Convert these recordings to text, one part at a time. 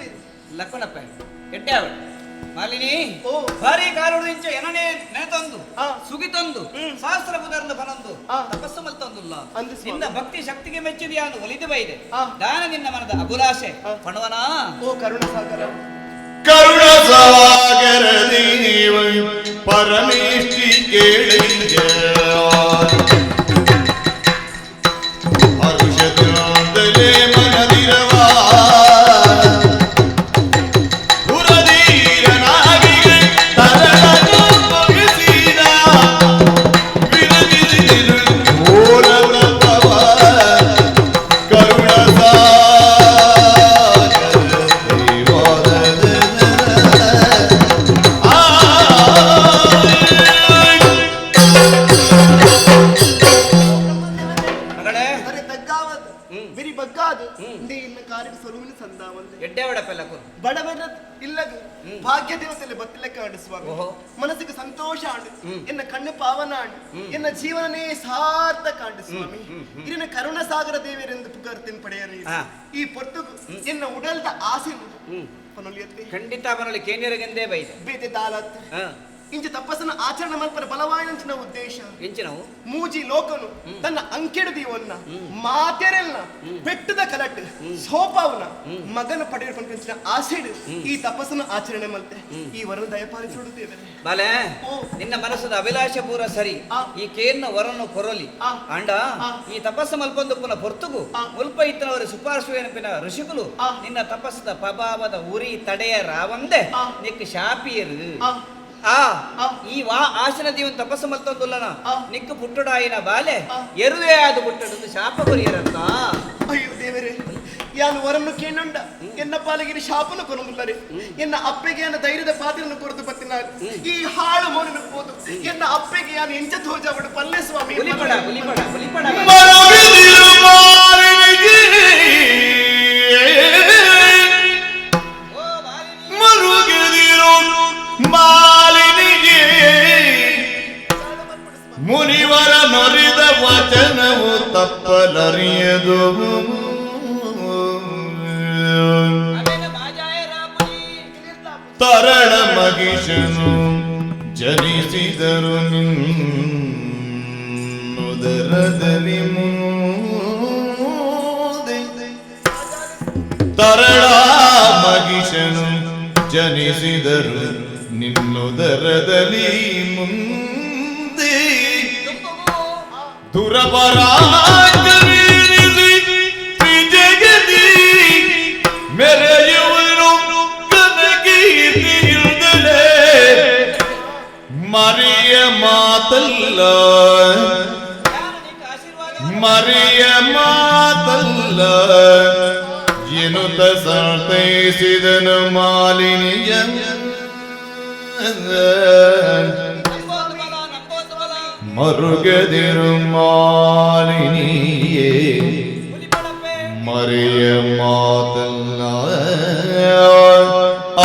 ದೇವಿ. ಲಕ್ಕಣಪ್ಪ ಎಡ್ಡೆ ಅವಳು ಮಾಲಿನಿ. ಓ. ಭಾರಿ ಕಾಲುಡು ಇಂಚ ಎನನೇ ನೆನೆತೊಂದು ಸುಗಿತೊಂದು ಶಾಸ್ತ್ರ ಬುದರ್ನ ಬನೊಂದು ತಪಸ್ಸು ಮಲ್ತೊಂದುಲ್ಲ. ಅಂದು ಸ್ವಾಮಿ. ನಿನ್ನ ಭಕ್ತಿ ಶಕ್ತಿಗೆ ಮೆಚ್ಚಿದೆಯಾನು ಒಲಿದು ಬೈದೆ. ದಾನ ನಿನ್ನ ಮನದ ಅಭಿಲಾಷೆ ಪಣವನಾ? ಓ ಕರುಣ ಸಾಗರ. ಕರುಣ ಸಾಗರ ದೇವ ಪರಮೇಷ್ಠಿ ಕೇಳಿಂಜ ಹರುಷದಿಂದಲೇ ಮನದಿರವ ಪುರಧೀರನಾಗಿ ತರಳನು ಮುಗಿಸಿದ ವಿರಜಿಸಿರು ಘೋರತಪವ ಕರುಣ ಸಾಗರ ಮಗಳೇ. ಅರೆ ತಗ್ಗಾವದ್ ಬಿರಿ ಬಗ್ಗಾದು ಇಂದೇ ಇನ್ನ ಕಾರಿನ ಸೊಲುವಿನ ಸಂದಾವಂದೆ. ಎಡ್ಡೆ ಅವಳಪ್ಪ ಲಕ್ಕು. ಬಡವರ ಇಲ್ಲದ ಭಾಗ್ಯ ದೇವತೆಯಲ್ಲಿ ಬತ್ತಿಲೆಕ್ಕ ಆಂಡು ಸ್ವಾಮಿ. ಓಹೋ. ಮನಸ್ಸಿಗೆ ಸಂತೋಷ ಆಂಡು, ಎನ್ನ ಕಣ್ಣು ಪಾವನ ಆಂಡು, ಎನ್ನ ಜೀವನನೇ ಸಾರ್ಥಕ ಆಂಡು ಸ್ವಾಮಿ. ಇರಿನ ಕರುಣ ಸಾಗರ ದೇವರೆಂದು ಪುಗರ್ತಿನ ಪಡೆಯರಿ. ಈ ಪೊರ್ತುಗು ಎನ್ನ ಉಡಲ್ದ ಆಸೆ ಪನೊಲಿಯತ್ತೆ. ಖಂಡಿತ ಅವನಲ್ಲಿ ಕೇಂದ್ರಗೆಂದೇ ಬೈದೆ. ಬೇತೆ ದಾಲತ್. ಇಂಚ ತಪಸ್ಸನ್ನು ಆಚರಣೆ ಮಲ್ಪರ ಬಲವಾಯಂಚಿನ ಉದ್ದೇಶ. ಎಂಚಿನವು? ಮೂಜಿ ಲೋಕನು ತನ್ನ ಅಂಕೆಡು ದೀವನ್ನ ಮಾತೆರೆಲ್ನ ಬೆಟ್ಟದ ಕಲಟ್ ಸೋಪಾವನ ಮಗನ ಪಡೆಯ ಪಂಚಿನ ಆಸೆಡು ಈ ತಪಸ್ಸನ್ನು ಆಚರಣೆ ಮಲ್ತೆ. ಈ ವರನ ದಯಪಾಲಿಸುವುದು ದೇವರೇ. ಬಾಲೆ. ಓ. ನಿನ್ನ ಮನಸ್ಸದ ಅಭಿಲಾಷೆ ಪೂರ ಸರಿ. ಈ ಕೇರ್ನ ವರನ್ನು ಕೊರಲಿ. ಅಂಡ ಈ ತಪಸ್ಸು ಮಲ್ಪೊಂದುಪ್ಪುನ ಪೊರ್ತುಗು ಮುಲ್ಪ ಇತ್ತನವರು ಸುಪಾರ್ಶು ಏನಪಿನ ಋಷಿಕುಲು ನಿನ್ನ ತಪಸ್ಸದ ಪ್ರಭಾವದ ಉರಿ ತಡೆಯ ರಾವಂದೆ ನಿಕ್ ಶಾಪಿಯರು. ಆ ಈ ವಾ ಆಸನ ದೇವನ್ ತಪಸ್ಸು ಮಲ್ತೊಂದುಲ್ಲನ ನಿಕ್ಕು ಪುಟ್ಟುಡಾಯಿನ ಬಾಲೆ ಎರುವೆ ಆದು ಪುಟ್ಟಡು ಶಾಪ ಕೊರಿಯರಂತ. ಅಯ್ಯೋ ದೇವರೇ, ಯಾನು ವರನ್ನು ಕೇಳುಂಡ ಎನ್ನ ಪಾಲಿಗೆ ಶಾಪನು ಕೊರముಲ್ಲರೆ. ಎನ್ನ ಅಪ್ಪೆಗೆ ಯಾನ ಧೈರ್ಯದ ಪಾತ್ರನ್ನು ಕೊರದು ಬತ್ತಿನ ಈ ಹಾಳು ಮೋನನು ಹೋದು ಎನ್ನ ಅಪ್ಪೆಗೆ ಯಾನು ಎಂಚ ತೋಜಾವಡು ಪಲ್ಲೆ ಸ್ವಾಮಿ. ಹುಲಿಪಡ ಹುಲಿಪಡ ಹುಲಿಪಡ. ಮರುಗಿದಿರು ಮಾಲಿನಿಗೆ ಓ ಮಾಲಿನಿ. ಮರುಗಿದಿರು ಮಾಲಿನಿಗೆ ಮುನಿವರ ನೊರಿದ ವಚನವು ತಪ್ಪಲರಿಯದು. ಅವೇನ ಬಾಜಾಯ ರಾಮುನಿ. ತರಳ ಮಹಿಷನು ಜನಿಸಿದರು ನಿನ್ನುದರದಲ್ಲಿ ಮುಂದೆ, ತರಳ ಮಹಿಷನು ಜನಿಸಿದರು ನಿನ್ನುದರದಲ್ಲಿ ಮುಂದೆ. ತುಂಬುಗು ದುರಪರಾಗವೇನಿಸಿ ತ್ರಿಜಗದಿ ಮೆರೆಯುವನು ಕನಕೀರ್ತಿಯುದಲೇ ಮರಿಯ ಮಾತಲ್ಲ. ಯಾರು ನಿಕ್ಕ ಆಶೀರ್ವಾದ. ಮರಿಯ ಮಾತಲ್ಲ ಎನ್ನುತ್ತ ಸಂತೈಸಿದನು ಮಾಲಿನಿಯ. ನಂಬೋದು ಬಲ ನಂಬೋದು ಬಲ. ಮರುಗದಿರು ಮಾಲಿನಿಯೇ. ಹುಲಿಪಡಪ್ಪೆ. ಮರೆಯ ಮಾತಲ್ಲ ಆ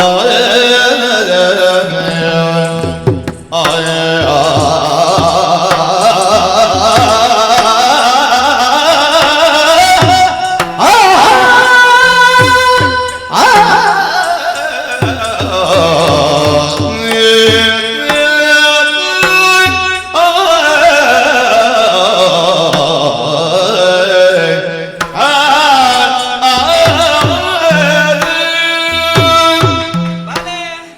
ಆ ಬಾಲೆ.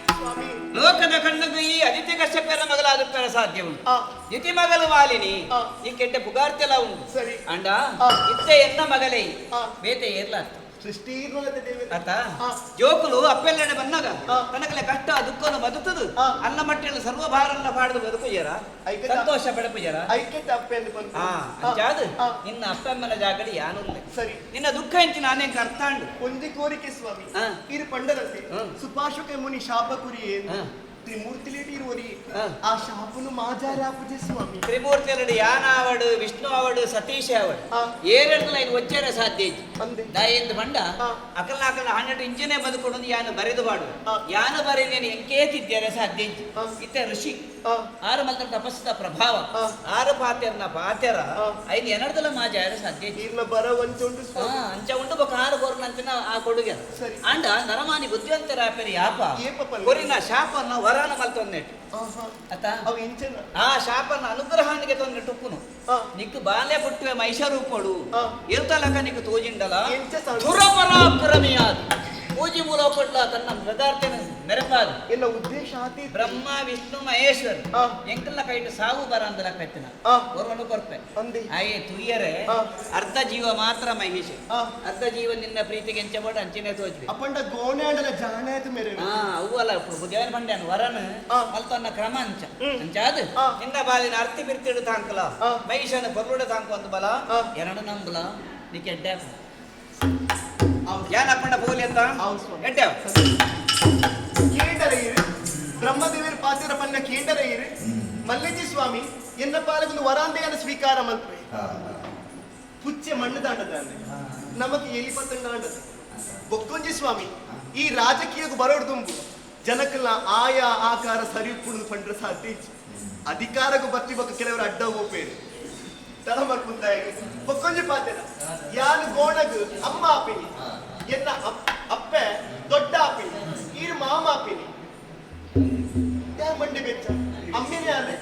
ಸ್ವಾಮಿ. ಲೋಕದ ಕಣ್ಣುಗು ಈ ಅದಿತಿ ಕಶ್ಯಪರ ಮಗಲಾದುಪ್ಪರ ಸಾಧ್ಯ ಉಂಟು. ಇತಿ ಮಗಲು ಮಾಲಿನಿ. ಈ ಕೆಟ್ಟ ಪುಗಾರ್ತೆಲ್ಲ ಉಂಟು. ಸರಿ. ಅಂಡ ಇತ್ತೆ ಎನ್ನ ಮಗಲೇ ಬೇತೆ ಏರ್ಲ. ಸೃಷ್ಟಿ ಇರ್ನಲತೆ ದೇವರೇ. ಆತ ಜೋಕುಲು ಅಪ್ಪೆಲ್ಲಡೆ ಬಂದಾಗ ತನಕಲೆ ಕಷ್ಟ ದುಃಖನು ಬದುಕುದು. ಅನ್ನ ಮಟ್ಟೆಲ್ಲ ಸರ್ವಭಾರನ್ನ ಪಾಡ್ದು ಬದುಕು ಜರ. ಸಂತೋಷ ಪಡಪು ಜರ. ಐಕ್ಯತೆ ಅಪ್ಪೆಂದು ಬಂತು. ಆ ಅಂಚಾದ್ ನಿನ್ನ ಅಪ್ಪಮ್ಮನ ಜಾಗಡಿ ಯಾನುಲ್ಲೆ. ಸರಿ. ನಿನ್ನ ದುಃಖ ಎಂಚಿ ನಾನೇನ್ ಅರ್ಥಾಂಡು. ಒಂದೇ ಕೋರಿಕೆ ಸ್ವಾಮಿ. ಇರು ಪಂಡರಂತೆ ಸುಪಾರ್ಶ್ವಕ ಮುನಿ ಶಾಪ ಕುರಿ ಏನು. ತ್ರಿಮೂರ್ತಿಲೇಟಿ ಇರುವರಿ ಆ ಶಾಪನು ಮಾಜಾರಾಪುಜೆ ಸ್ವಾಮಿ. ತ್ರಿಮೂರ್ತಿಯಲ್ಲಿ ಯಾನ ಆವಡು, ವಿಷ್ಣು ಆವಡು, ಸತೀಶ ಆವಡು, ಏರೆಡ್ದಲ ಇನ್ನು ಒಚ್ಚೇರ ಸಾಧ್ಯ ಇಜ್ಜಿ. ದಾಯೆಂದು ಬಂಡ ಅಕಲ್ನ ಅಕಲ್ನ 100 ಇಂಚಿನೇ ಬದುಕೊಂಡು ಯಾನು ಬರೆದು ಬಾಡು, ಯಾನು ಬರೆದೇನು ಎಂಕೇತಿದ್ದೇನೆ ಸಾಧ್ಯ ಇಜ್ಜಿ. ಇತ್ತೆ ಋಷಿ ಆರು ಮಲ್ತ ತಪಸ್ಸದ ಪ್ರಭಾವ ಆರು ಪಾತೆರ್ನ ಪಾತೆರ ಐದು ಎನರ್ದಲ ಮಾಜಾರ ಸಾಧ್ಯ ಇಜ್ಜಿ. ಅಂಚ ಉಂಡು ಬೊಕ ಆರು ಬೋರ್ನಂಚಿನ ಆ ಕೊಡುಗೆ ಅಂಡ ನರಮಾನಿ ಬುದ್ಧಿವಂತರ ಆಪೆರಿ ಯಾಪ ಕೊರಿನ ಶಾಪನ್ನ ವರಾನ ಮಲ್ತೊಂದೆಟ್ಟು ಅತ ಆ ಶಾಪನ ಅನುಗ್ರಹಾನಿಗೆ ತೊಂದರೆ ಟುಪ್ಪುನು ನಿಕ್ಕು ಬಾಲೆ ಪುಟ್ಟುವೆ ಮೈಷರೂಪಡು ಇರ್ತಲಕ ನಿಕ್ಕು ತೋಜಿಂಡಲ ದುರಪರಾಕ್ರಮಿಯಾದ ಪೂಜಿ ಮೂಲಕೊಡ್ಲ ತನ್ನ ಪದಾರ್ಥನ ಮೆರಪಾದ ಎಲ್ಲ ಉದ್ದೇಶ ಆತಿ ಬ್ರಹ್ಮ ವಿಷ್ಣು ಮಹೇಶ್ವರ್ ಎಂಕಲ್ನ ಕೈಟ್ ಸಾವು ಬರಂದಲ ಕತ್ತಿನ ಹೊರನು ಕೊರ್ಪೆ ಆಯೆ ತುಯ್ಯರೆ ಅರ್ಧ ಜೀವ ಮಾತ್ರ ಮಹಿಷ, ಅರ್ಧ ಜೀವ ನಿನ್ನ ಪ್ರೀತಿಗೆ ಎಂಚಬೋಡ ಅಂಚಿನೆ ತೋಜ್ವಿ ಅಪ್ಪಂಡ ಗೋಣಾಂಡಲ ಜಾಣಾಯ್ತು ಮೇರೆ. ಅವ್ವಲ್ಲ ಬುದ್ಧಿವನ್ ಪಂಡ್ಯಾನ ವರನ್ ಮಲ್ತೊನ್ನ ಕ್ರಮ ಅಂಚ ಅಂಚಾದು ನಿನ್ನ ಬಾಲಿನ ಅರ್ತಿ ಬಿರ್ತಿಡು ತಾಂಕಲ ಮಹಿಷನ ಕೊರ್ಲುಡ ತಾಂಕು ಒಂದು ಬಲ ಎರಡು ನಂಬಲ ನಿಕ್ಕೆ ಎಡ್ಡೆ ಯಾನಪ್ಪಂಡ ಪೋಲಿ ಅಂತ ಎಡ್ಡೆ ಕೇಂಡರೈರು ಬ್ರಹ್ಮದೇವರು ಪಾತ್ರ ಪನ್ನ ಕೇಂಡರೈರು ಮಲ್ಲಿಜಿ ಸ್ವಾಮಿ ಎನ್ನ ಪಾಲಗೊಂದು ವರಾಂದೆಯನ್ನು ಸ್ವೀಕಾರ ಮಲ್ಪೆ ಪುಚ್ಚೆ ಮಣ್ಣು ದಾಂಡದಾಂಡೆ ನಮಗೆ ಎಲಿ ಪತ್ತಂಡಾಂಡದು ಬೊಕ್ಕೊಂಜಿ ಸ್ವಾಮಿ ಈ ರಾಜಕೀಯಕ್ಕೆ ಬರೋಡು ದುಂಬು ಜನಕ್ಕಲ್ಲ ಆಯಾ ಆಕಾರ ಸರಿ ಕುಡಿದು ಪಂಡ್ರ ಸಾಧ್ಯ ಇಜ್ಜಿ. ಅಧಿಕಾರಕ್ಕೂ ಬತ್ತಿ ಬೊಕ್ಕ ಕೆಲವರು ಅಡ್ಡ ಹೋಪೇರು ತಲಮರ್ಪುಂದಾಗಿ ಬೊಕ್ಕೊಂಜಿ ಪಾತೆರ ಯಾನು ಗೋಣಗು ಅಮ್ಮ ಆಪಿನಿ ಎನ್ನ ಅಪ್ಪೆ ದೊಡ್ಡ ಆಪಿನಿ ಈರು ಮಾಮ ಆಪಿನಿ ಯಾ ಮಂಡಿ ಬೆಚ್ಚ ಅಮ್ಮಿನೇ ಆನೆ.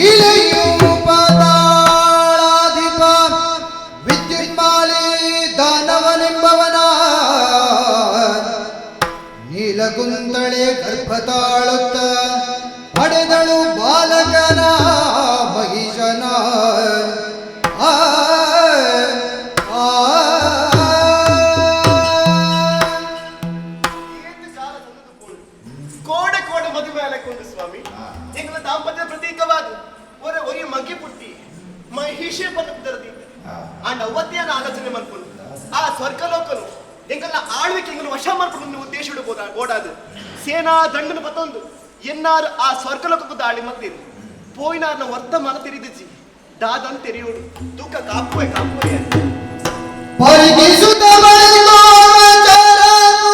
ಇಲೆಯು ಪಾತಾಳಾಧಿಪ ವಿದ್ಯುನ್ಮಾಲಿ ದಾನವನೆಂಬವನ ನೀಲಕುಂತಳೆ ಗರ್ಭತಾಳುತ್ತ ಪಡೆದಳು ಬಾಲಕನ ಮಹಿಷನ. ಆ ಆ ಕೋಡೆ ಕೋಡೆ ಮದುವೆ ಅಲೆಕೊಂಡು ಸ್ವಾಮಿ ಎಂಗಳ ದಾಂಪತ್ಯ ಪ್ರತೀಕವಾದ ಒರೆ ಒರಿ ಮಗಿ ಪುಟ್ಟಿ ಮಹಿಷೆ ಪದರದಿ ಆಂಡ ಅವತ್ತಿನ ಆಲೋಚನೆ ಮಲ್ಪುನು ಆ ಸ್ವರ್ಗಲೋಕನು ಎಂಗಲ್ನ ಆಳ್ವಿಕೆ ಎಂಗಲು ವಶ ಮಾಡ್ಕೊಂಡು ಉದ್ದೇಶ ಓಡಾದು ಸೇನಾ ದಂಡನ ಪತ್ತೊಂದು ಎನ್ನಾರು ಆ ಸ್ವರ್ಗಲೋಕಕ್ಕೂ ದಾಳಿ ಮಲ್ತೀರು ಪೋಯಿನಾರ್ನ ವರ್ತಮಾನ ತೆರಿದಿಜಿ ದಾದನ್ ತೆರೆಯೋಡು ತೂಕ ಕಾಪುವೆ ಕಾಪುವೆ ಪರಿಗಿಸುತ್ತ ಬಳಿಕೋರ ಚರನು.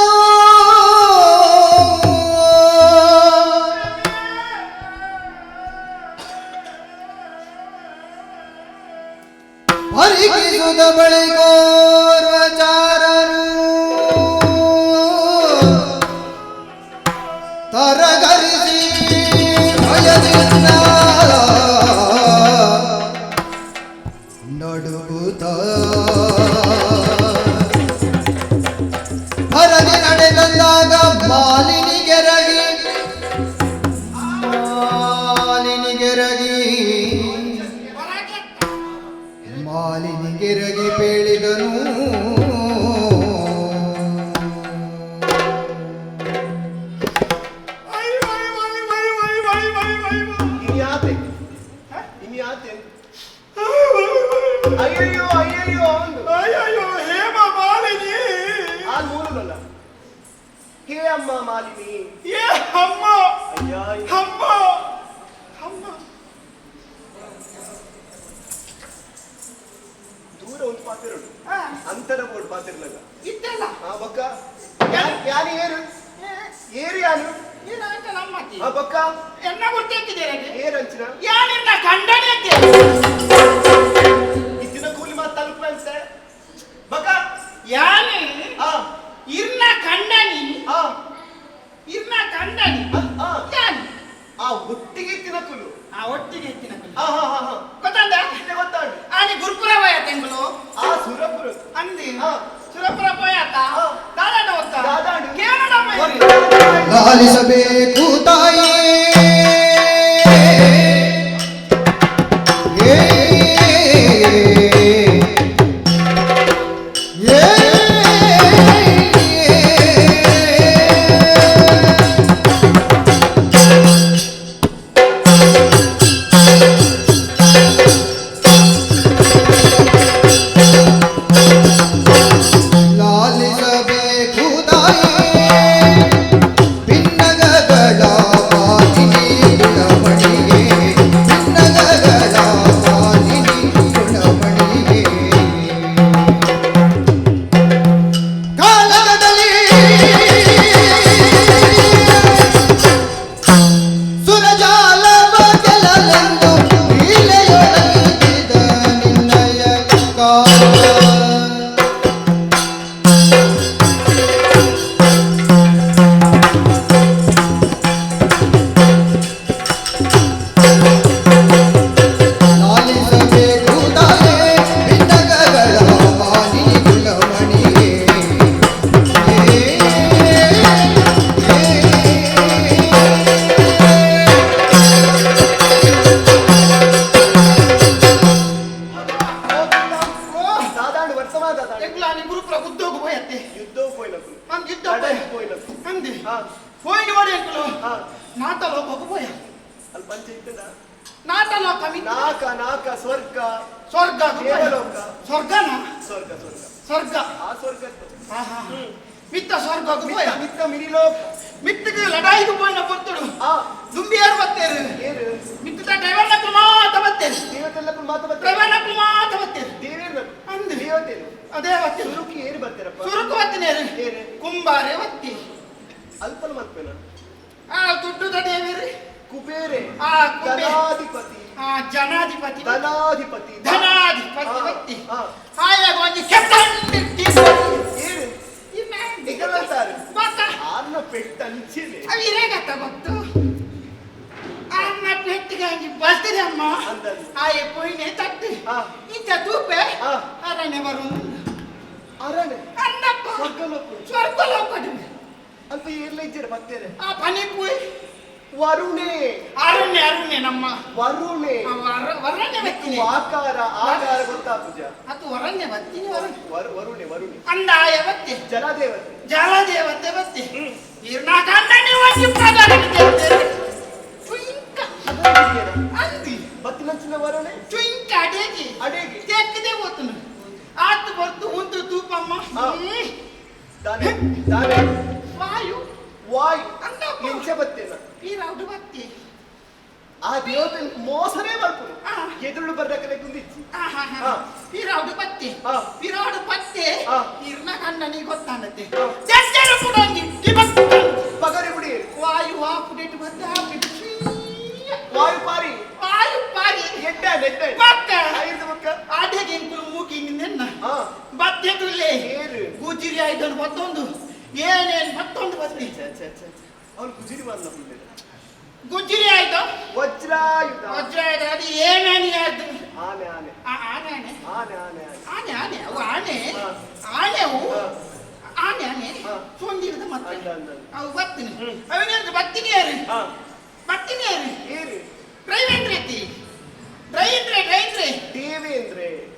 ಪರಿಗಿಸುತ್ತ ಬಳಿಕೋರ್ವ ಚಾರನು ತರಗರಿಸಿ ಭಯದಿಂದ ನಡುಗುತ್ತ ಹರದಿ ನಡೆದಂದಾಗ ಮಾಲಿನಿಗೆರಗಿ ಮಾಲಿನಿಗೆರಗಿ ಮಾಲಿನಿಗೆರಗಿ ಪೇಳಿದನು. ಇನ್ಯಾತೆ ಇನ್ಯಾತೆ ಅಯ್ಯಯ್ಯೋ ಅಯ್ಯಯ್ಯೋ ಒಂದು ಅಯ್ಯಯ್ಯೋ ಹೇಮ ಮಾಲಿನಿ ಆ ಮೂಲಲ್ಲ ಹೇ ಅಮ್ಮ ಮಾಲಿನಿ ಏ ಅಮ್ಮ ಅಯ್ಯ ಅಮ್ಮ ಅಮ್ಮ ದೂರ ಒಂದು ಪಾತಿರೋಡು ಅಂತರ ಬೋರ್ಡ್ ಪಾತಿರ್ಲಗ ಇತ್ತಲ್ಲ ಆ ಬೊಕ್ಕ ಯಾನು ಏರು ಏರು ಯಾನು ಆ ಬೊಕ್ಕ ಎನ್ನ ಗುರ್ತಿದ್ದೀರ ಏರು ಅಂಚಿನ ಯಾನಿನ್ನ ಕಂಡನೆ ಇತ್ತಿನ ಕೂಲಿ ಮಾತು ತಲುಪ ಅಂತೆ ಬೊಕ್ಕ ಯಾನು ಆ ಇರ್ನ ಕಂಡನಿ ಆ ಇರ್ನ ಕಂಡನಿ ಆ ಯಾನು ಆ ಒಟ್ಟಿಗೆ ಇತ್ತಿನ ಕೂಲು ಆ ಒಟ್ಟಿಗೆ ಇತ್ತಿನ ಕೂಲು ಆ ಹಾ ಹಾ ಹಾ ಗೊತ್ತಂದ ಇತ್ತೆ ಗೊತ್ತಾಂಡು ಆನಿ ಗುರುಪುರ ತಿಂಗಳು ಆ ಸುರಪುರ ಅಂದಿ ಆ. ಸುರಪುರ ಪೋಯಾತ ಆ. ದಾದಾಂಡ ಒತ್ತ ದಾದಾಂಡು. ಕೇರಳಮ್ಮ ಲಾಲಿಸಬೇಕು ತಾಯೇ ಏ ಏ ನಾಟ ಲೋಕ ಮಿತ್ತ. ನಾಕ ನಾಕ ಸ್ವರ್ಗ. ಸ್ವರ್ಗ. ದೇವಲೋಕ. ಸ್ವರ್ಗನ? ಸ್ವರ್ಗ ಸ್ವರ್ಗ. ಸ್ವರ್ಗ. ಆ ಸ್ವರ್ಗ. ಮಿತ್ತ ಸ್ವರ್ಗ ಪೋಯ. ಮಿತ್ತ ಮಿರಿಲೋಕ. ಮಿತ್ತಗೆ ಲಡಾಯಿಗೆ ಪೋಯಿನ ಪೊರ್ತುಡು. ಆ. ದುಂಬಿಯಾರು ಬತ್ತೇರು. ಏರು. ಮಿತ್ತದ ಡ್ರೈವರ್ ನಕ್ಲು ಮಾತ ಬತ್ತೇರು. ದೇವತೆಲ್ಲಕ್ಕೂ ಮಾತು ಬರ್ತೇವೆ. ಡ್ರೈವರ್ ನಕ್ಲು ಮಾತ ಬತ್ತೇರು. ದೇವೇರ್ನ. ಅಂದು. ದೇವತೆಲು. ಅದೇ ಬತ್ತೇರು. ಸುರುಕಿ ಏರು ಬರ್ತೀರಪ್ಪ. ಸುರುಕು ಬತ್ತಿನೇರು. ಏರು. ಕುಂಬಾರೆ ಬತ್ತಿ. ಅಲ್ಪನ ಮಲ್ಪೇನ. ಆ ದುಡ್ಡುದ ದೇವೇರು. ಕುಬೇರೆ. ಆ ಕುಬೇರೆ. ಧನಾಧಿಪತಿ. ಆ ಜನಾಧಿಪತಿ. ಧನಾಧಿಪತಿ. ಧನಾಧಿಪತಿ ಆ, ಬತ್ತಿ. ಆ. ಆಯಾಗ ಒಂಜಿ ಕೆಟ್ಟಂಡಿ ಏರು. ನಿಗಲಂತಾರೆ. ಬತ್ತ. ಆರ್ನ ಪೆಟ್ಟ ಅಂಚಿಲೆ. ಅವು ಇರೇಗತ್ತ ಗೊತ್ತು. ಅನ್ನ ಪೆಟ್ಟಿಗೆ ಅಂಜಿ ಬಲ್ತಿದೆ ಅಮ್ಮ. ಅಂದದ್ದು. ಆಯೆ ಪೋಯಿನೆ ತಟ್ಟು. ಆ. ಇಂಚ ತೂಪೆ. ಆ. ಅರಣ್ಯ ಬರು. ಅರಣೆ. ಅಣ್ಣಪ್ಪ. ಸ್ವರ್ಗಲೋಕ. ಸ್ವರ್ಗ ಲೋಕಡು. ಅಲ್ಪ ಏರ್ಲ ಇಜ್ಜೆರ್ ಬತ್ತೇರೆ. ಆ ಪನಿ ಪೂಯ್. ವರುಣೆ. ಅರುಣೆ ಅರುಣೆ ನಮ್ಮ. ವರುಣೆ. ಆ ವರಣ್ಯ ಬತ್ತೀನಿ. ಆಕಾರ ಆಕಾರ ಗೊತ್ತಾಪುಜ. ಅದು ವರಣ್ಯ ಬತ್ತೀನಿ ವರುಣೆ. ವರುಣೆ ವರುಣೆ. ಅಂದಾಯ ಬತ್ತಿ. ಜಲದೇವತೆ. ಜಲದೇವತೆ ಬತ್ತಿ. ಇರ್ನಾಕಂಡನೆ ಒಂಜಿ ಪದರನ ದೇವತೆ. ಚುಯಿಂಕ. ಅಂದಿ. ಬತ್ತಿನಂಚಿನ ವರುಣೆ. ಚುಯಿಂಕ ಅಡೇಗಿ. ಅಡೇಗಿ. ತೆಕ್ಕದೆ ಹೋತನು. ಆತು ಬರ್ತು ಉಂತು ತೂಪಮ್ಮ. ಆ. ದಾನೆ ದಾನೆ. ವಾಯು. ವಾಯು. ಅಂದಪ್ಪ. ಎಂಚ ಬತ್ತೇನ. ಪೀರಾವ್ಡು ಬತ್ತಿ. ಆ ದೇವತೆ ಮೋಸನೇ ಬರ್ಪುನು. ಆ. ಎದುರು ಬರ್ರಕಲೆ ಗುಂದಿಚ್ಚಿ. ಆಹಾಹಾ. ಆ. ಪೀರಾವ್ಡು ಬತ್ತಿ. ಆ. ಪೀರಾವ್ಡು ಬತ್ತಿ. ಆ. ಇರ್ನ ಕಣ್ಣನಿಗೆ ಗೊತ್ತಾನತ್ತೆ. ಆ. ಜಜ್ಜರು ಪುಡಂಗಿ ಟಿಬಕ್. ಪಗರಿ ಬಿಡಿ. ವಾಯು ಆ ಪುಡೆಟ್ ಬತ್ತೆ ಆ ಪುಡೆಟ್ ಚುಯ್ಯ. ವಾಯು ಪಾರಿ. ವಾಯು ಪಾರಿ. ಎಡ್ಡ ಎಡ್ಡ. ಬತ್ತ. ಐದು ಮುಕ್ಕ. ಆಡೆಗೆ ಇಂಕುಲು ಮೂಕಿ ನಿನ್ನ. ಆ. ಬತ್ತೆ ತುಲ್ಲೆ. ಏರು. ಗುಜಿರಿ ಆಯ್ದೊಂದು ಬತ್ತೊಂದು. ಏನೇನ್ ಬತ್ತೊಂದು ಬತ್ತಿ. ಛೆ, ಛೆ, ಛೆ. ಅವ್ನು ಗುಜಿರಿ ಬಂದ ಮುಂದೆ. ಗುಜಿರಿ ಆಯ್ತು. ವಜ್ರಾಯುಧ. ವಜ್ರಾಯುಧ ಅದು ಏನೇನು ಆಯ್ತು. ಆನೆ ಆನೆ. ಆ ಆನೆ ಆನೆ. ಆನೆ ಆನೆ ಆನೆ. ಆನೆ ಆನೆ ಅವು ಆನೆ. ಹಾ. ಆನೆ ಅವು. ಹಾ. ಆನೆ ಆನೆ. ಹಾ. ಸೊಂದಿರದ ಮತ್ತೆ. ಅಂದ, ಅಂದ, ಅಂದ. ಅವು ಬರ್ತೀನಿ. ಅವೇನೇನು ಬರ್ತೀನಿ ಯಾರು? ಹಾ. ಬರ್ತೀನಿ ಯಾರು? ಏರು. ಡ್ರೈವೇಂದ್ರ ಐತಿ. ಡ್ರೈಂದ್ರೆ ಡ್ರೈಂದ್ರೆ. ದೇವೇಂದ್ರೆ.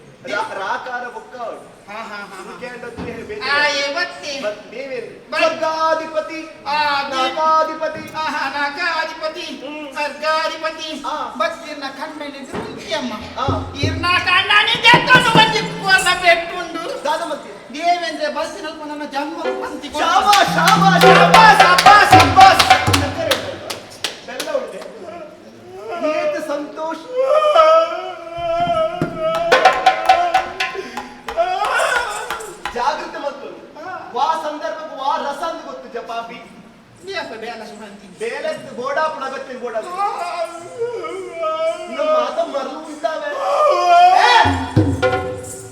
ರಾಕಾರ ಬೊಕ್ಕ ಅವ್ರು. ಹಾ ಹಾ ಹಾ. ಸುರುಕೆ ಅಂಡ್ ಆ ಏ ಬತ್ತಿ. ದೇವೇಂದ್ರ. ಬ- ಸ್ವರ್ಗಾಧಿಪತಿ. ಆ ನಾಕಾಧಿಪತಿ. ಆಹಾ ನಾಕಾಧಿಪತಿ. ಸ್ವರ್ಗಾಧಿಪತಿ. ಆ. ಬತ್ತಿರ್ನ ಕಣ್ಣಲ್ಲಿ ಅಮ್ಮ. ಆ. ಇರ್ನ ಕಣ್ಣನಿ ದೆತ್ತೊಂದು ಬಂದಿ ಕೊರ್ನ ಪೆಟ್ಟುಂಡು. ದಾದ ಮತ್ತೆ. ದೇವೇಂದ್ರ ಬಸ್ಸಿನಲ್ಪ ನನ್ನ ಜನ್ಮ ಪಂತಿ. ಶಾಬಾಷ್ ಶಾಬಾಷ್ ಶಬ್ಬಾಸ್ ಅಬ್ಬಾಸ್ ಅಬ್ಬಾಸ್. ಸಕ್ಕರೆ ಉಂಟು. ಬೆಲ್ಲ ಉಂಟೆ. ಏತ ಸಂತೋಷ. ಜಾಗೃತಿ ಮತ್ತು ವಾ ಸಂದರ್ಭಕ್ಕೂ ವಾ ರಸ ಅಂತ ಗೊತ್ತು ಜಪಾಪಿ. ನೀಯಪ್ಪ ಬೇಲ ಸುಮಂತಿ. ಬೇಲೆ ಬೋಡಾ ಪುಡಗತ್ತೆ ಬೋಡಾ. ನಮ್ಮ ಮಾತ ಮರಳು ಉಂಟಾವೆ. ಏ!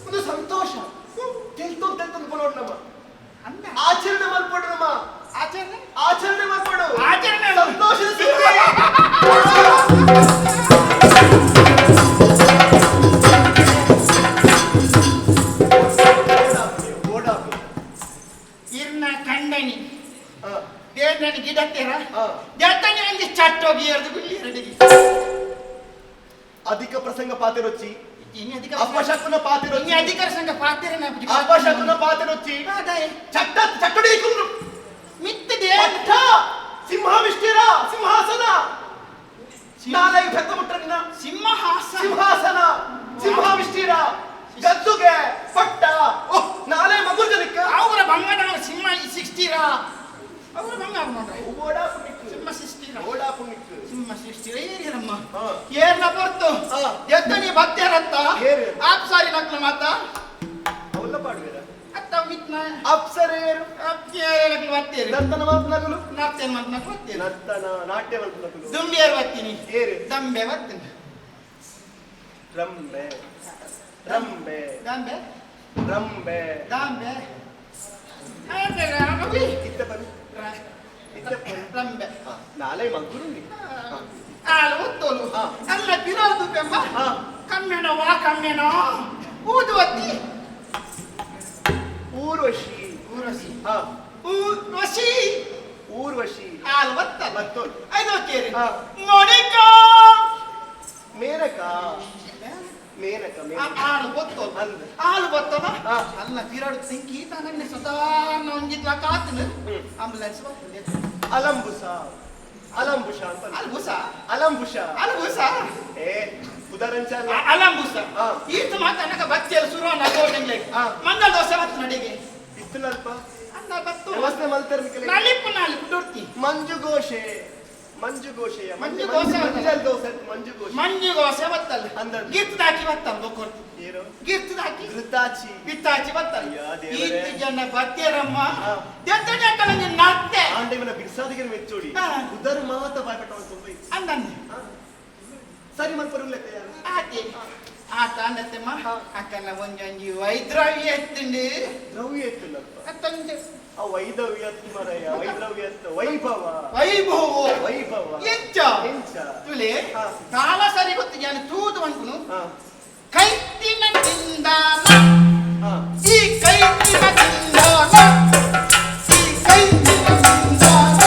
ಒಂದು ಸಂತೋಷ. ತೆಲ್ತೊಂದು ತೆಲ್ತೊಂದು ಬರೋಣ ನಮ್ಮ. ಅಂದ. ಆಚರಣೆ ಮಾಡ್ಕೊಡು ನಮ್ಮ. ಆಚರಣೆ? ಆಚರಣೆ ಮಾಡ್ಕೊಡು. ಆಚರಣೆ. ಸಂತೋಷದ ಸುದ್ದಿ. ಬೋಡಾಪು. ಇರ್ನ ಕಂಡನಿ. ಆ, ದೇವನని ಗಿಡತ್ತೀರ? ಆ. ದೇವತಾನಿ ಒಂಜಿ ಚಟ್ಟೋಗಿ ಎರ್ದು ಗುಳ್ಳಿ ಎರಡಿಗೆ. ಅಧಿಕ ಪ್ರಸಂಗ ಪಾತಿರೊಚ್ಚಿ. ಇನ್ನು ಅಧಿಕ ಅಪಶಕುನ ಪಾತಿರೊಚ್ಚಿ. ಇನ್ನು ಅಧಿಕ ಪ್ರಸಂಗ ಪಾತಿರನ ಅಪಶಕುನ ಪಾತಿರೊಚ್ಚಿ. ಅದೇ. ಚಟ್ಟ ಚಟ್ಟಡಿ ಕುಂದ್ರು. ಮಿತ್ತ ದೇವ. ಪಟ್ಟ ಸಿಂಹಾವಿಷ್ಟಿರ ಸಿಂಹಾಸನ. ನಾಲೈ ಬೆತ್ತ ಮುಟ್ಟನ್ನ. ಸಿಂಹಾಸ. ಸಿಂಹಾಸನ ಸಿಂಹಾವಿಷ್ಟಿರ ಗದ್ದುಗೆ ಪಟ್ಟ. ಓಹ್ ನಾಲೈ ಮಗು ಜನಕ್ಕ. ಅವರ ಬಂಗಡ ಸಿಂಹ ಸಿಕ್ಸ್ಟೀರ. ಅವರ ಬಂಗ ನೋಡ್ರಿ. ಓಡಾ ಪುಣ್ಯಕ್ಕೆ. ಸಿಂಹ ಸಿಕ್ಸ್ಟೀರ. ಓಡಾ ಪುಣ್ಯಕ್ಕೆ. ಸಿಂಹ ಸಿಕ್ಸ್ಟೀರ ಏರಿರಮ್ಮ. ಹಾ. ಏರ್ನ ಪೊರ್ತು. ಹಾ. ಎತ್ತನಿ ಬತ್ತೇರತ್ತ. ಏರು. ಆಪ್ ಸಾರಿ ನಕ್ಲು ಮಾತ. ಅವಲ್ಲ ಪಾಡುವೆರ. ಅತ್ತ ಮಿತ್ನ. ಅಪ್ಸರೇರು. ಅಪ್ಸರೇರು ಬತ್ತೇರು. ನರ್ತನ ಮಾತ್ನಗುಲು. ನರ್ತನ ಮಾತ್ನಗುಲು ಬತ್ತೇರು. ನರ್ತನ ನಾಟ್ಯ ಮಾತ್ನಗುಲು. ದುಂಬಿಯರ್ ಬತ್ತೀನಿ. ಏರು. ದಂಬೆ ಬತ್ತೀನಿ. ರಂಬೆ ರಂಬೆ. ದಂಬೆ. ರಂಬೆ. ದಂಬೆ. ಇತ್ತ ಬನ್ನಿ ಇತ್ತ ಬನ್ನಿ. ರಂಬೆ. ಹಾ, ನಾಲೈ ಮಗುರು ಆಲು ಒತ್ತೋಲು. ಹಾ. ಅಲ್ಲ ಬಿರೋದು ಬೆಂಬ. ಹಾ. ಕಮ್ಮೆನೋ ವಾ ಕಮ್ಮೆನೋ. ಊದುವತ್ತಿ. ಊರ್ವಶಿ. ಊರ್ವಶಿ. ಹಾ. ಊರ್ವಶಿ. ಊರ್ವಶಿ. ಆಲು ಒತ್ತಲ್ಲ. ಬತ್ತೋಲು. ಐದು ಕೇರಿ. ಹಾ. ಮೋನಿಕಾ. ಮೇನಕ ಮೇನಕ ಮೇನಕ. ಆಳು ಬತ್ತೋಲು. ಅಂದ್. ಆಳು ಬತ್ತದ. ಹಾ. ಅಲ್ಲ ಬಿರಾಡು ತಿಂಕಿ ತಾನನ್ನೆ ಸದಾ ಒಂಜಿತ್ಲ ಕಾತನು. ಹ್ಮ್. ಆಂಬುಲೆನ್ಸ್ ಬರ್ತದೆ. ಅಲಂಬುಸ. ಅಲಂಬುಷ ಅಂತ. ಅಲ್ಬುಸ. ಅಲಂಬುಷ. ಅಲ್ಬುಸ. ಏ ಉದಾರಂಚ ಅಲ್ಲ. ಅಲಂಬುಸ. ಆ. ಈತ ಮಾತನಕ ಬತ್ತಿಯಲ್ಲಿ ಶುರು ಅನ್ನ. ಆ. ಮಂಗಲ ದೋಸೆ ಬತ್ತು ನಡಿಗೆ. ಇತ್ತಲಲ್ಪ. ಅನ್ನ ಬತ್ತು. ವ್ಯವಸ್ಥೆ ಮಲ್ತರ್ ನಿಕಲೆ. ನಲಿಪು ನಾಲಿಪು ದೊಡ್ತಿ. ಮಂಜುಘೋಷೆ, ಮಂಜುಘೋಷೆಯ. ಮಂಜು ಘೋಷೆ. ಮಂಜಲ್ ದೋಸೆ ಅಂತ ಮಂಜುಘೋಷೆ. ಮಂಜು ದೋಸೆ ಬತ್ತಲ್ಲ. ಅಂದದ್ದು. ಗಿರ್ತದಾಕಿ ಬತ್ತಲ್ಲ ಬೊಕೊರ್ತಿ. ಏನು? ಗಿರ್ತದಾಕಿ. ಘೃತಾಚಿ. ಗಿತ್ತಾಚಿ ಬತ್ತಲ್ಲ. ಅಯ್ಯ ದೇವರೇ. ಈತ ಜನ ಬತ್ತೇರಮ್ಮ. ಆ. ದೆತ್ತನೆ ಕಲಂಜಿ ನತ್ತೆ. ಆಂಡ ಇವನ ಬಿರ್ಸಾದಿಗೆ ಮೆಚ್ಚೋಡಿ. ಆ. ಉದರ್ ಮಾತ ಬಾಯ್ಪಟ್ಟ ತುಂಬ ಇತ್ತು. ಅಂದನ್ನೆ. ಸರಿ ಮಲ್ಪರುಗ್ಲೆತ್ತ ಯಾರು? ಆತೆ ಆತ ಅಂದತ್ತೆಮ್ಮ ಅಕ್ಕನ ಒಂಜೊಂಜಿ ವೈದ್ರವ್ಯ ಎತ್ತುಂಡು. ದ್ರವ್ಯ ಇತ್ತಲ್ಲಪ್ಪ. ಅತ್ತೊಂಜಿ. ಆ ವೈದವ್ಯ ಮರಯ್ಯ, ವೈದ್ರವ್ಯ ಅತ್ತ, ವೈಭವ. ವೈಭವ. ವೈಭವ. ಎಂಚ? ಎಂಚ? ತುಲೆ. ಹಾ. ತಾಳ ಸರಿ ಗೊತ್ತು ನಾನು ತೂದು ಅನ್ಕುನು. ಹಾ. ಕೈತಿನ ತಿಂದಾನ. ಹಾ. ಈ ಕೈತಿನ ತಿಂದಾನ, ಈ ಕೈತಿನ ತಿಂದಾನ.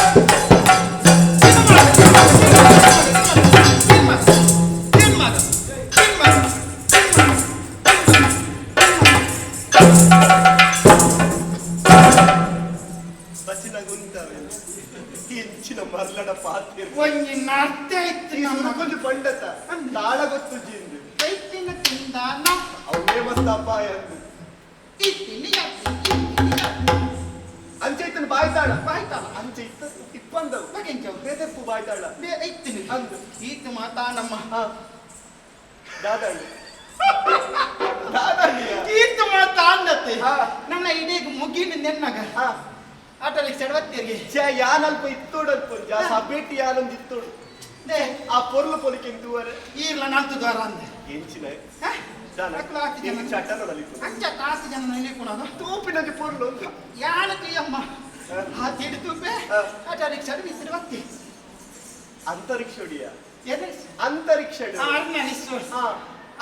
ತಿನ್ಮಗ, ತಿನ್ಮಗ, ತಿನ್ಮಗ, ತಿನ್ಮಗ, ತಿನ್ಮಗ. ಬಚ್ಚಿನ ಗುಂತವೆ ಎಂಚಿನ ಮರ್ಲಡ ಪಾತ್ರೆ. ಒಂಜಿ ನರ್ತೆ ಇತ್ತು ಈ ನಮ್ಮ. ಸುರುಕೊಂಜಿ ಪಂಡತ ತಾಳ ಗೊತ್ತು ಜಿಂದು. ಕೈತಿನ ತಿಂದಾನ. ಅವೇ ಮಸ್ತ್ ಅಪಾಯ ಅಂದು. ಇತ್ತಿನಿ ಯತ್ತಿ, ಇತ್ತಿನಿ ಯತ್ತಿ. ಅಂಚೆ ಇತ್ತನ ಬಾಯ್ತಾಳ. ಬಾಯ್ತಾಳ. ಅಂಚೆ ಇತ್ತ ಇಪ್ಪಂದವು. ಬಗೆಂಚವು? ಬೇತೆಪ್ಪು ಬಾಯ್ತಾಳ. ಇತ್ತಿನಿ. ಅಂದು. ಈತ ಮಾತಾಡಮ್ಮ. ಹಾ, ದಾದಾಂಡಿ ದಾದಾಂಡಿಯ. ಈತ ಮಾತಾಡತ್ತೆ. ಹಾ. ನನ್ನ ಇಡೀ ಮುಗಿನ ನೆನ್ನಗ. ಹಾ. Auto rickshaw ಬತ್ತಿರಿಗೆ. ಛೇ, ಯಾನಲ್ಪ ಇತ್ತೋಡಲ್ಪ ಆ ಸಬೇಟಿ ಯಾನೊಂದು ಇತ್ತೋಡು. They. ಆ ಪೊರ್ಲು ಪೊಲಿಕೆ ತೂವರೆ. ಈರ್ಲ ನಂತು ದ್ವಾರ ಅಂದೆ. ಎಂಚಿನ ಹ? ದಾನ. ಅಕ್ಲು ಆತಿ ಜನ. ಎಂಚ ಅಟ್ಟನೊಡಲಿತ್ತು. ಅಂಚ ತಾಸು ಜನ ನಿಲ್ಲಿಕುಣದು. ತೂಪಿನಂಜಿ ಪೊರ್ಲು ಒಂದು. ಯಾನ ತುಯ್ಯಮ್ಮ. ಹಾ. ಆ ತಿಡಿ ತೂಪೆ. ಹಾ. ಆಟೋ ರಿಕ್ಷಾ ಬಿಸಿರು ಬತ್ತಿ. ಅಂತರಿಕ್ಷಡಿಯ. ಎದುರಿಸ್. ಅಂತರಿಕ್ಷಡು. ಆರ್ನ ನಿಸ್ಸು. ಹಾ,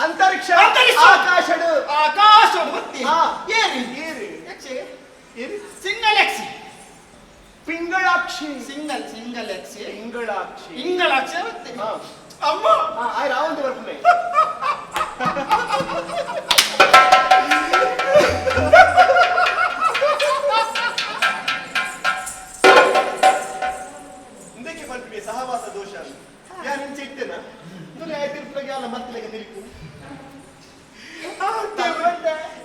ಅಂತರಿಕ್ಷ. ಅಂತರಿಕ್ಷ. ಆಕಾಶಡು. ಆಕಾಶಡು ಬತ್ತಿ. ಹಾ. ಏರಿ. ಏರಿ. ಯಕ್ಷಿ. ಏರಿ. ಸಿಂಗಲ್ ಎಕ್ಸಿ. ಪಿಂಗಳಾಕ್ಷಿ. ಸಿಂಗಲ್ ಸಿಂಗಲ್ ಎಕ್ಸಿ. ಪಿಂಗಳಾಕ್ಷಿ. ಇಂಗಳಾಕ್ಷಿ ಬತ್ತಿ. ಹಾ. ಅಮ್ಮ. ಹಾ, ಆಯ್ ರಾವಂತ ಬರ್ಪುನೆ. ಇಂದಕ್ಕೆ ಪಲ್ಪಿಗೆ ಸಹವಾಸ ದೋಷ ಅಂತ. ಯಾ ನಿಂಚೆ ಇತ್ತೇನ ತುಲೆ ಆಯ್ತಿರ್ಪುನಗೆ ಅಲ್ಲ ಮತ್ತಲೆಗೆ ನಿಲ್ಕು.